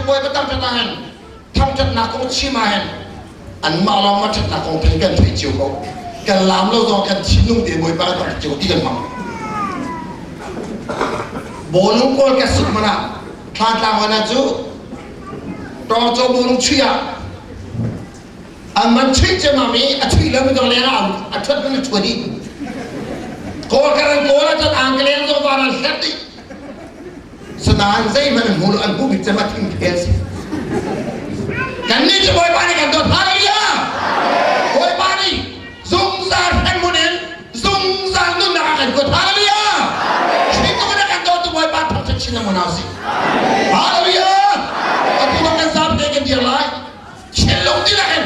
Bawipa thangṭhat ah hin thangṭhatnak kong chim ah hin anmah lawng ma ṭhatnak kong thei kan theih cio ko. Kan laam lo zong kan thinlung te Bawipa kan thangṭhat cio ti kan hmang. Bawlung kawl ka suk man ah thlatlang wana cu tawngcaw bawlung chuih ah an man chuih ciammam i a chuih lo mi dong leng ah a ṭhuat man a ṭhua dih. Kawl kan an kawl ahcun angkeleng zong van an hlep dih. Sanain zeihmanh an hmu lo, an hmuh bik cem a thingphel si. Kannih cu Bawipa nih kan dawt. Hallelujah! Bawipa nih zungzal hremhmun in zungzal nunnak a kan kuat. Hallelujah! Hringtu in a kan dawtu Bawipa thangṭhat chin lengmang hna usih. Hallelujah! Atu bang kan zapi kan dir lai. Thinlung dihlak in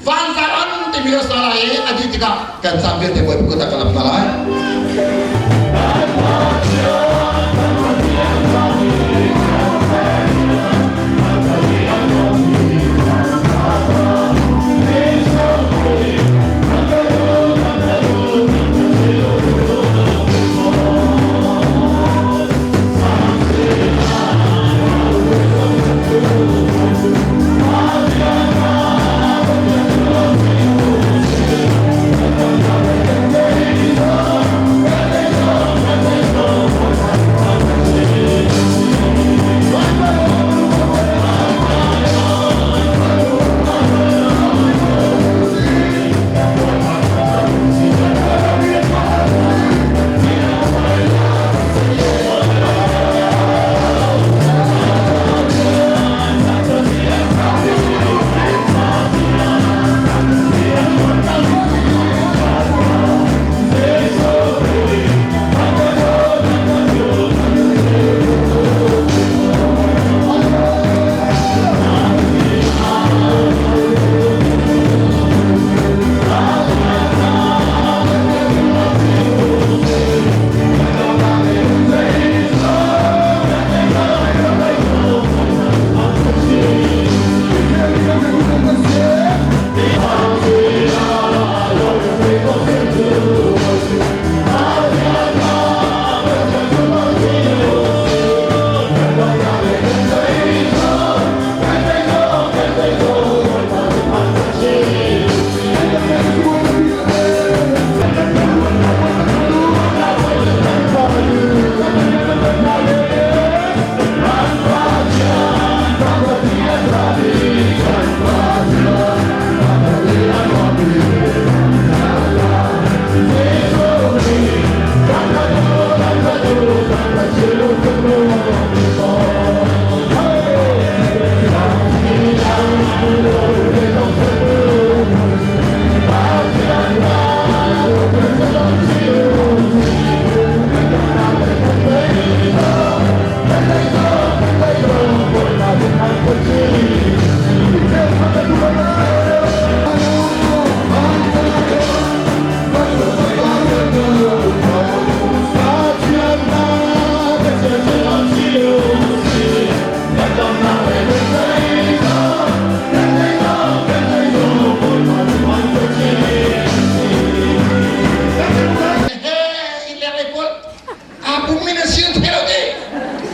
vanzar an timi kan sa lai i a dih tikah kan caan vialte Bawipa kut ah kan ap hna lai.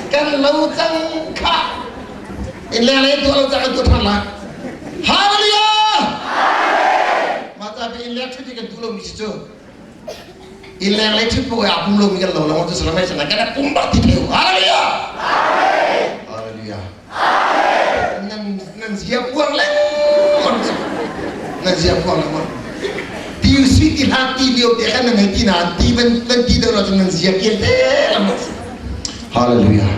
Kan lo cang kha in leng lei tuah lo cang an tuah ṭhan lai. Hallelujah! Mah ca in leng ṭhut hi kan duh lomi si cu. In leng lei ṭhut poh ah pum lomi kan lo lo cu salamai sana kan pum bak ti theu. Hallelujah! Hallelujah! Nan nan zia puang lengmang cu. Nan zia puang lengmang. Ti si ti hlah ti lio te khan nan hei ti na ti van van ti deuh lo cun nan zia kian te lengmang. Hallelujah!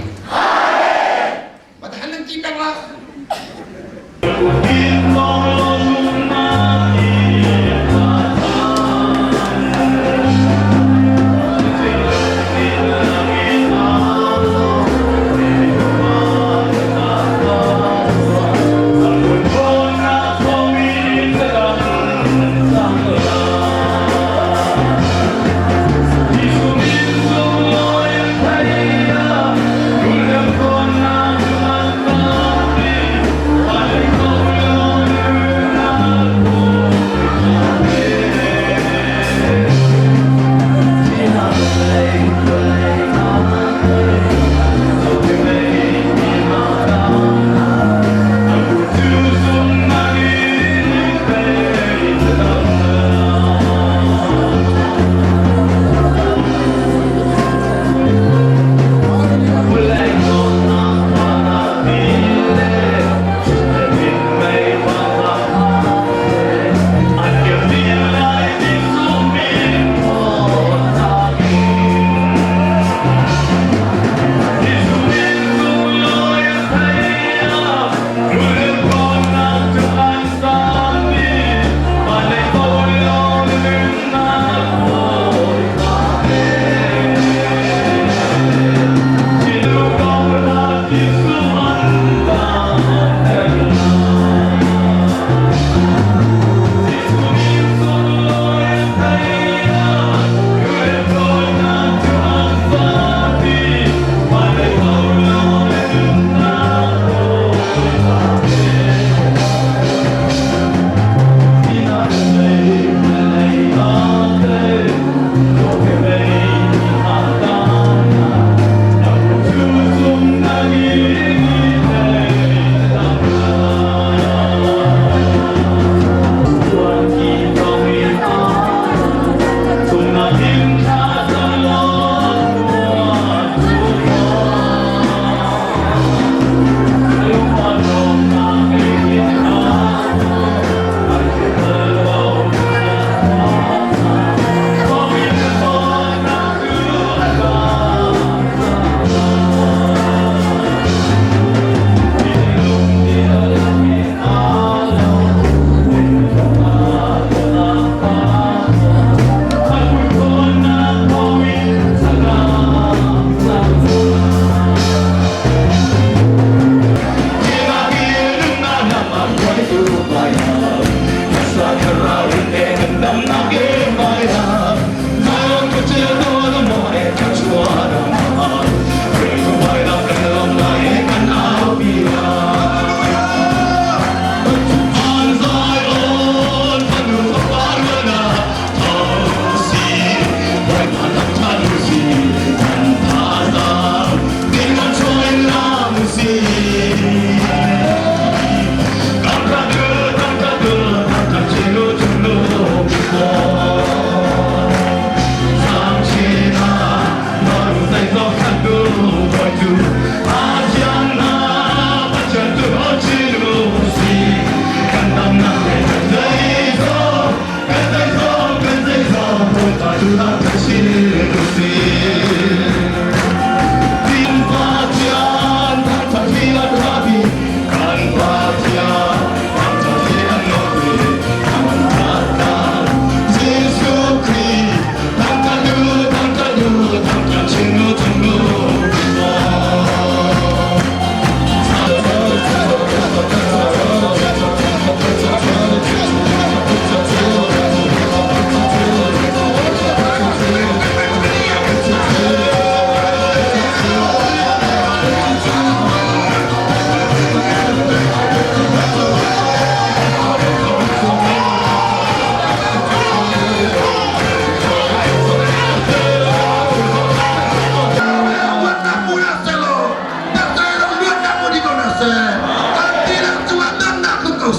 Matahan nan ti peng la.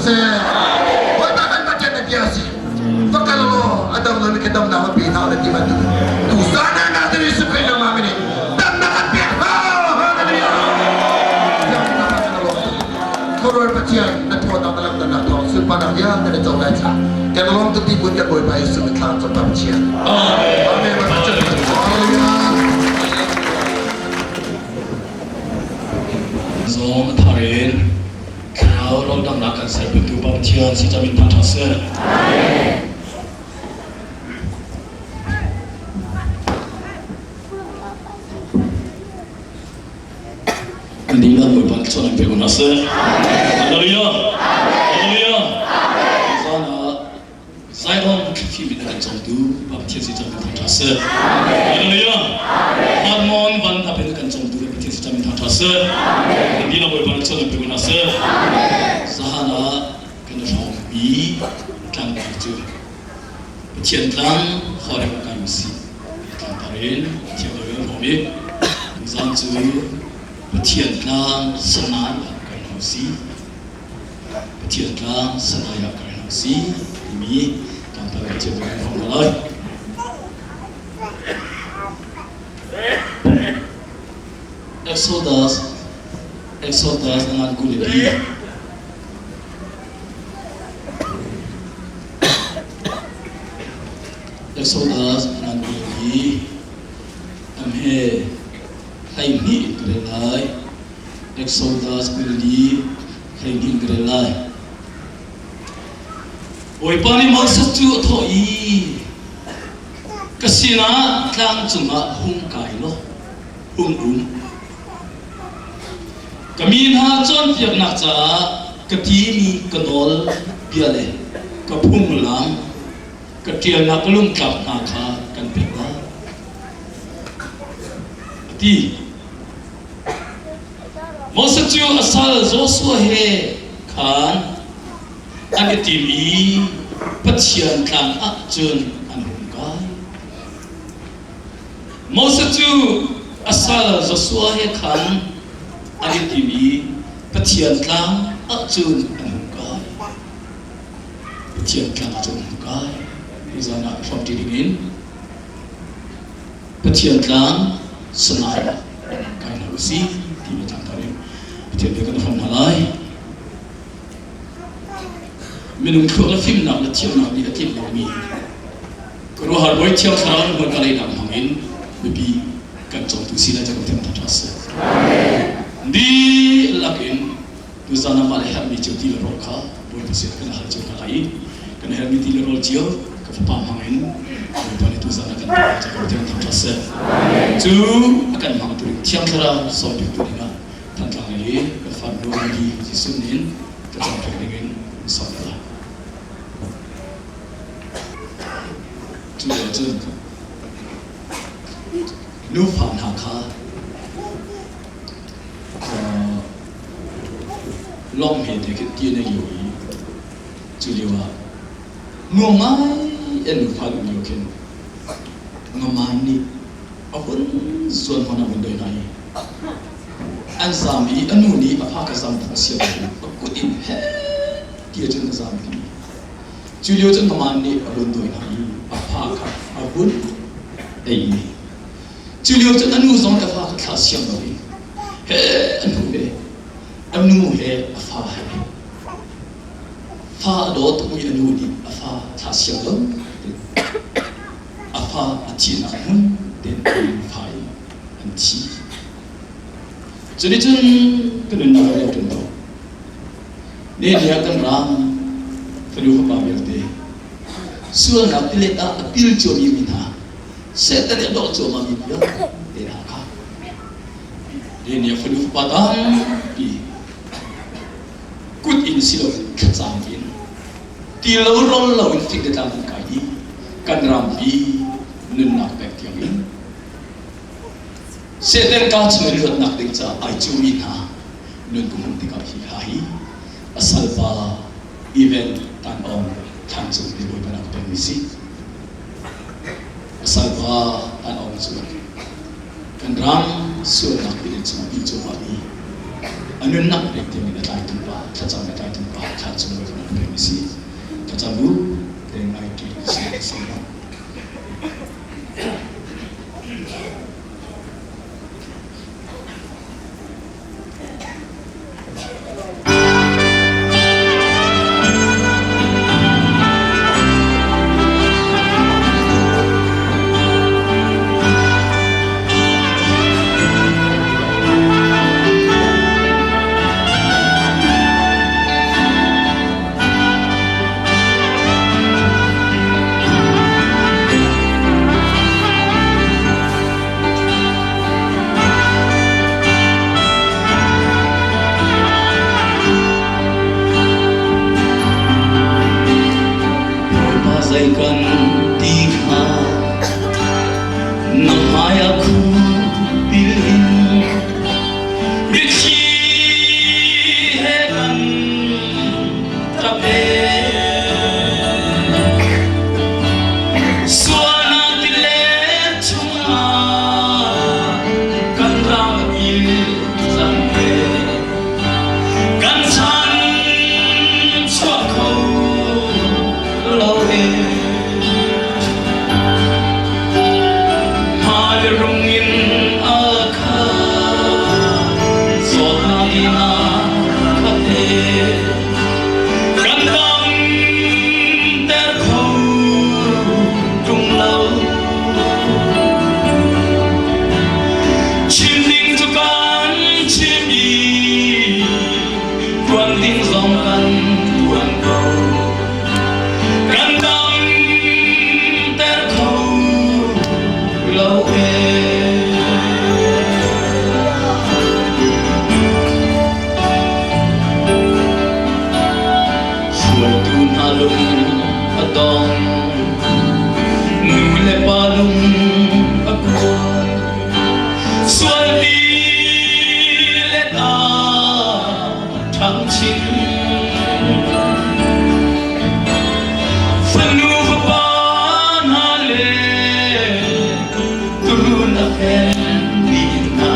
siseh. Bawipa kan Pathian na bia si. Va kal law a dam lomi ka damnak va pe hna na ti bantuk. Tu zan ah na Jesuh Khrih nama min in damnak an pek hna. Hallelujah. Khuaruahhar Pathian na ṭhawnnak na lamkalnak thawng sunparnak vialte na co lai caah kan lawm tuk ti kun kan Bawipa Jesuh min thla cam Pathian. Amen. Amen. Hallelujah. Zong a thar in thlarau rawldamnak kan serpitu Pathian si camin thangṭhat seh. Kan dihlak Bawipa nih chawn an pe ko hna seh. Hallelujah. Hallelujah. Zan ah Zion thlafim in a kan cawmtu Pa Pathian si camin thangṭhat seh. Hallelujah. Harmon van ap in a kan cawmtu Pathian si camin thangṭhat seh. Kan dihlak Bawipa nih chawn an pe ko hna seh. Zahan ah kan i hrawmpi tlangpi cu Pathian tlang Horeb kai usih. Tlangtar in Pathian lo in hrawm i tuzaan cu Pathian tlang Sanai ah kai hna usih. Pathian tlang Sanai ah kai hna usih timi tlangtar Pathian lo in hrawm hna lai. Exodus Exodus angan 22. Exodus nan rel i am he 12 in ka rel lai. Exodus 24 12 in ka rel lai. Bawipa nih Moses cu a thawh i, Ka sinah tlang cungah hung kai law hung um. Ka mi hna cawnpiaknak caah ka timi ka nawl bia le ka phunglam ka ṭialnak lungtlap hna kha kan pek lai, a ti. Moses cu a sal Joshua he khan an i tim i Pathian tlang ah cun an hung kai. Moses cu a sal Joshua he khan an i tim i Pathian tlang ah cun an hung kai. Pathian tlang ah cun an hung kai. Tuzaan ah hrawmṭi dingin Pathian tlang Sinai ah kai hna usih timi tlangtar in Pathian bia kan hrawm hna lai. Minung thluak le fimnak le thiamnak nih a tlinh lomi Khuaruahhar Bawi Thiang Thlarau na hmualka leinak hmangin mipi kan cawmtu si lai cu thiam ṭha seh. Dihlak in tuzaan ah mah le herhmi cio ti le rawl kha Bawipa sin kan hal cio hna lai i kan herhmi ti le rawl cio ka fapa hmangin Bawipa nih tuzaan ah kan pek cu thiam ṭha seh. Cu a kan hmangtu ding Thiang Thlarau sawmpiaktu dingah Thantlang lei kan farnu Madi Jesuh nin ka cawmpiak dingin sawm hna lai. Cu ahcun nufa hna kha lawng he te khin ti an i lio i cu lio ah nuam ngai an nufa an um lio khin ngaman nih a hun zuan hmanh a vun doi hna i an zaam i a nu nih a fa ka zam a siam a kut in heh ti ahcun a zaam ti. Cu lio cun Haman nih a vun dawi hna i a fa kha a vun ei. Cu lio cun a nu zong a fa kha thlah siang lo in he a hnu he a nu he a fa he fa a dawt tukmi a nu nih a fa thlah siang lo a fa a thihnak hmun ten an fa in an thi. Cuticun ka nunnak a rian ṭuan ko. Nehemiah kan ram fanu fapa vialte sualnak tilet ah a pil cuami mi hna Satan nih a doh cuahmahmi vialte hna kha Nehemiah fanu fapa tampi kut in si loin thlacam in ti lo rol lo in fing le tlang an kai i kan rampi nunnak pek tiang in Satan kaa chung in luatnak ding caah ai cuhmi hna nun ka hmuh tikah hi hla hi a salpa event tan awng thlan cung ti Bawipa nih a ka pekmi si. A salpa tan awng cu kan ram sualnak ti chung pi cuahmah mi A nunnak pek tiangin a tlaitu pa, thlacam a tlaitu pa, thla cung kan pek mi si. Thlacam u, te ngai ṭi si si. Bawipa zei kan ti hnga na hmai ah khupil in biathli he kan ṭap e. Sualnak tilet chungah kan ram il cang e. Kan chan chuak kho lo e. Hmai rung in a khat, zawtnak in a khat e. Kan damter kho ṭung lo. Chim ding cu kan chim i ṭuan ding zong kan ṭuan ko. Kan damter kho lo e. Hruaitu hna lung a dong, nu le pa lung a kuat. Sualpi le ta ṭhang chin. Fanu fapa hna le turun a phen dih hna.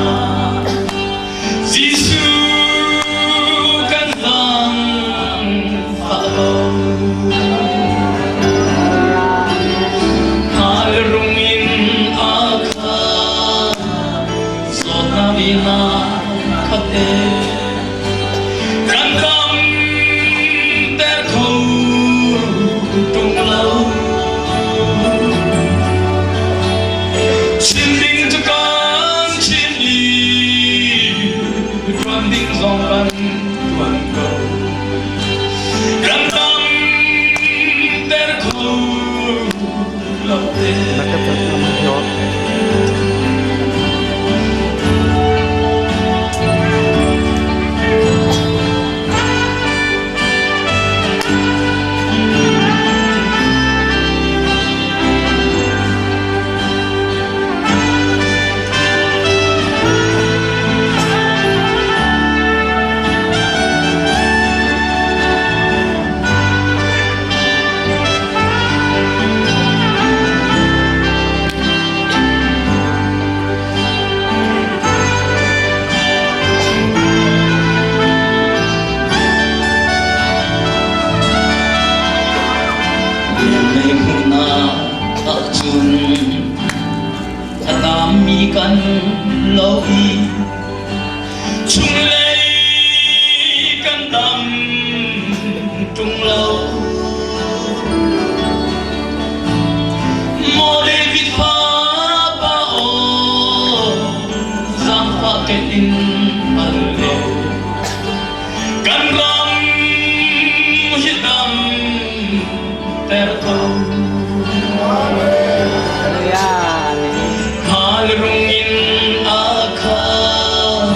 Jesuh kan zaangfah ko. Hal rung in a khat, zawtnak in a khat e. Kan damter kho ṭung lo. Chim ding cu kan chim i ṭuan ding zong kan ṭuan ko. Kan damter kho lo te. Lenglei hmuhnak ahcun a tammi kan lo i chunglei kan dam ṭung lo. Maw David fapa aw, zaangfah tein al lo. Kan ram hi dam ter ko. Hal rung in a khat,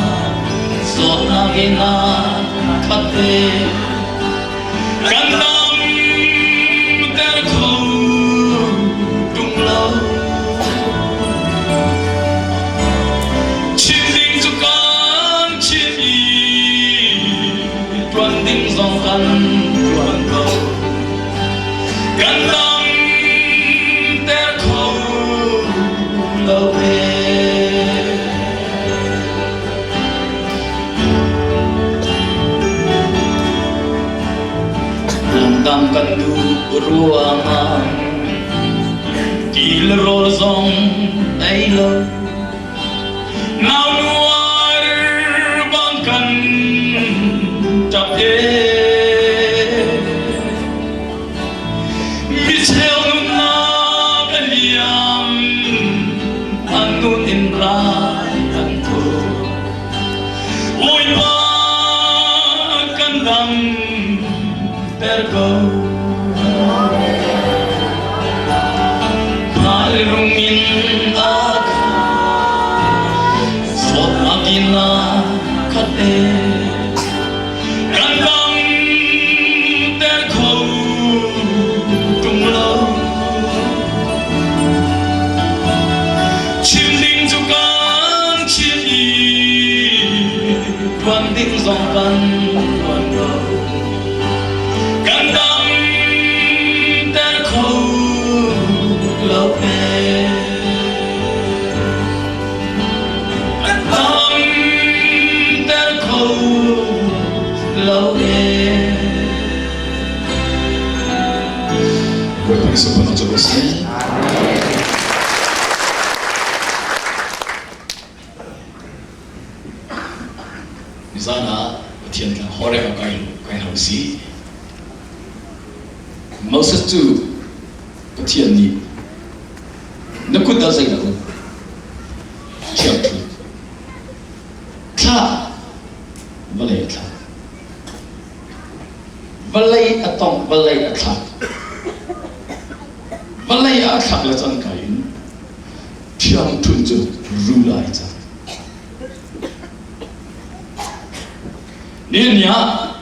zawtnak in a khat te. Kan dam ter kho tung lo. Chim ding cu kan chim i ṭuan ding zong kan ṭuan ko. Kan damter kho lo e. Dam kan duh ruangah ti le rawl zong ei lo. Nau nuar bang kan ṭap e. Micheu nunnak a liam, an nun in rai an tho. Bawipa kan dam ter ko. Hmairung in a zawtnak in a khat e. Kan dam ter kho ṭung lo. Chim ding cu kan chim i ṭuan ding zong kan ṭuan ko. Kan dam ter kho lo ee. Kan dam ter kho lo ee. Bawipa Jesuh cu seh. Nizan ah Pathian tlang Horeb ah kai kai hau si. Moses cu Pathian nih na kut dah zei dah um thiang thu thla vawlei a thla Vawlei a tongh, vawlei a thlak. Vawlei ah a thlak le cangka in ṭhiangṭhunh cu rul ai cang. Nihin ni ah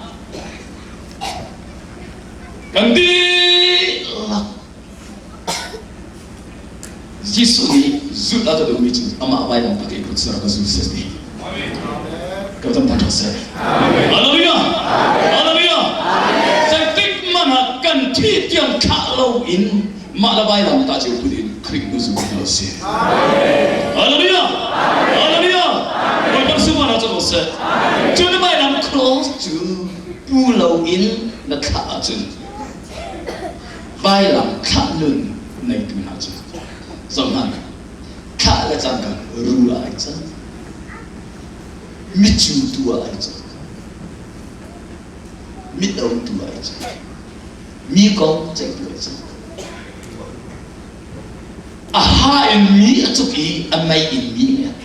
kan dihlak Jesuh nih zulh a ka duhmi cu amah vailam tak i put ser ka zul seh ti. Ka tam ṭha seh. Hallelujah! Hallelujah! Zeitik hmanh ah kan thi tiang thlah lo in mah le vailam ta cio put in Khrih nu zul hna usih. Hallelujah! Hallelujah! Bawipa sungah cu seh. Cu na vailam cross cu pu lo in na thlah ahcun Vailam thlah nun neitu hna cu zohhmanh, thlah le cangka rul ah ai cang, micu tu ah ai cang, mit-o tu ah ai cang, mi kong ceihtu ai cang. A ha in mi a cuk i a mei in mi a ngiat.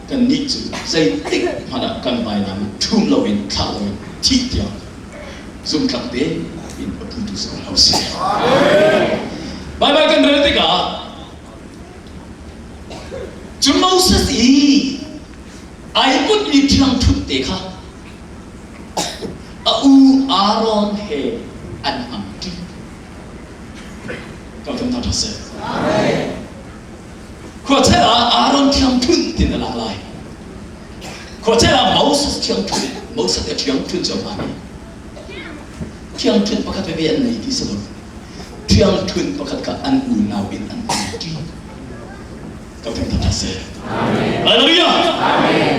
Kannih cu zeitik hmanh ah kan vailam ṭhum loin thlah loin thih tiang zumhtlak tein a putu si ko sih. Baibal kan rel tikah cu Moses i ai putmi ṭhiangṭhunh te kha a u Aaron he an hmangṭi. Ka kan ṭha seh. Khuachel ah Aaron thiangthunh tin a lang lai. Khuachel ah Moses thiangthunh, Moses a thiangthunh cu a hmaan. Thiangthunh pakhat veve an nei ti si lo. Thiangthunh pakhat kha an unau in an ṭi. Ka kan ṭha seh. Hallelujah.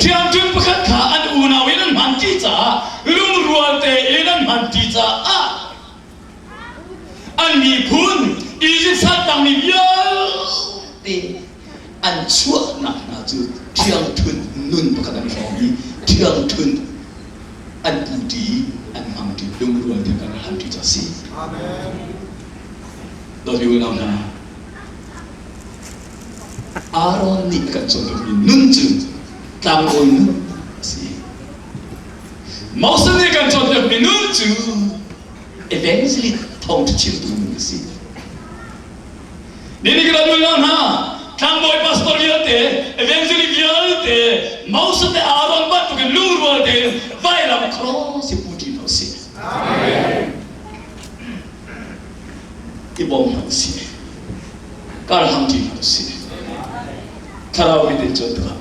Thiangthunh pakhat kha an unau in an hman ṭi caah lungrual tein an hman ṭi caah An miphun Izipt saltangmi vialte an chuahnak hna cu ṭhiangṭhunh nun pakhat an i hrawm i ṭhiangṭhunh an puṭi an hmangṭi lungrual te kan hlanṭi cu a si. Dawtmi unau hna, Aaron nih a kan cawnpiakmi nun cu tlangbawi nun a si. Moses nih kan cawnpiakmi nun cu evangelist thawngṭha chimtu nun a si. Nihin kan unau hna, tlangbawi pastor vialte, evangelist vialte, Moses le Aaron bantukin lungrual tein vailam cross hi pu ṭi hna usih. I bawm hna usih. Kar hlang ṭi hna usih. Thlarau mit in cuan tikah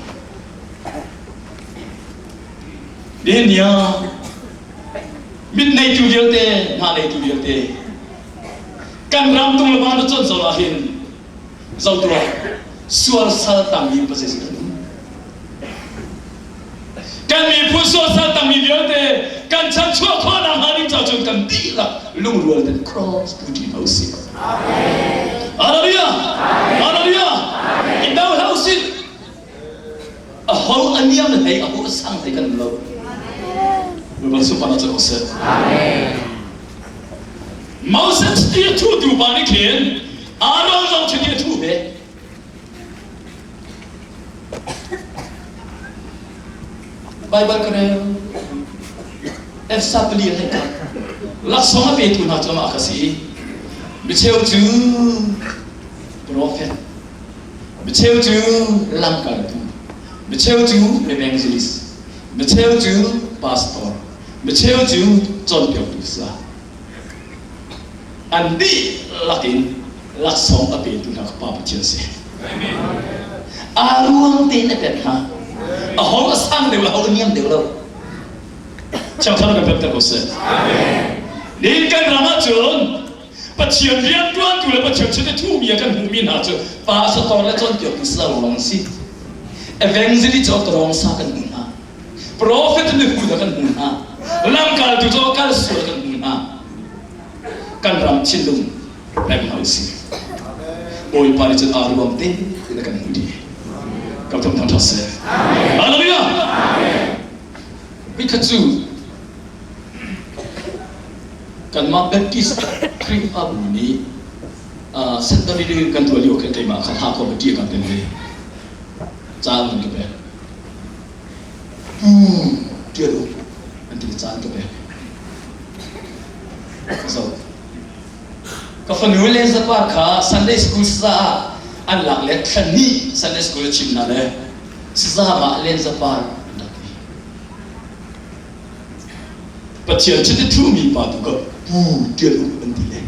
Nihin ni ah mit neitu vialte, hna neitu vialte, kan ram tung le van na cuan zong ah hin zo tuah sual sal tangmi pa zeizat kan um. Kan miphun sualsal tangmi vialte kan chanchuah khawhnak hnga ding ca cun kan dihlak lungrual ten cross pu ṭi hna usih. Hallelujah! Hallelujah! I do hlah usih. A ho a niam hlei a ho a sang hlei kan lo. Bawipa sunparnak cu seh. Moses ti a thutu pa nih khin Aaron zong chiti a thu ve. Baibal ka rel. Efsa pali hlei ka. Laksawng a petu hna cu amah ka si. Micheu cu prophet, micheu cu lamkaltu, micheu cu evangelist, micheu cu pastor, micheu cu cawnpiaktu sa. An dihlak in laksawng a petu hna kha Pa Pathian si. Aa ruang tein a pek hna. A ho a sang deuh lo, a ho a niam deuh lo. Thiangthar kan pekter ko seh. Nihin kan ram ahcun Pathian rianṭuantu le Pathian chiti thumi a kan hmuhmi hna cu pastor le cawnpiaktu sal lawng an si. Evangelist cu tawng sa kan hmu hna. Prophet nih hu kan hmu hna. Lamkaltu cu kal sual kan hmu hna. Kan ram thinlung rem hna usih. Bawipa nih cun aa ruang te in a kan hmu dih. Kan thong thang ṭha seh. Hallelujah! Vikhat cu kanmah Baptist Khrihfabu nih secondary kan tuah lio khan keimah kha hla committee kan tel ve. Caan an ka pek. Pu tial u an ti caan ka pek. So, ka fanu le zapa kha Sunday school saza an lak le thlan hnih Sunday school a chim hna le saza mah len zapa an rak ti. Pathian chiti thumi pa tu ka pu tial uk an ti le.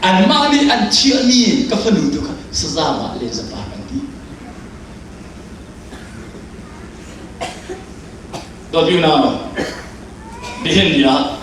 Anmah nih an thiahmi ka fanu tu kha saza mah len zapa an ti. Dawt unau, nihin ni ah.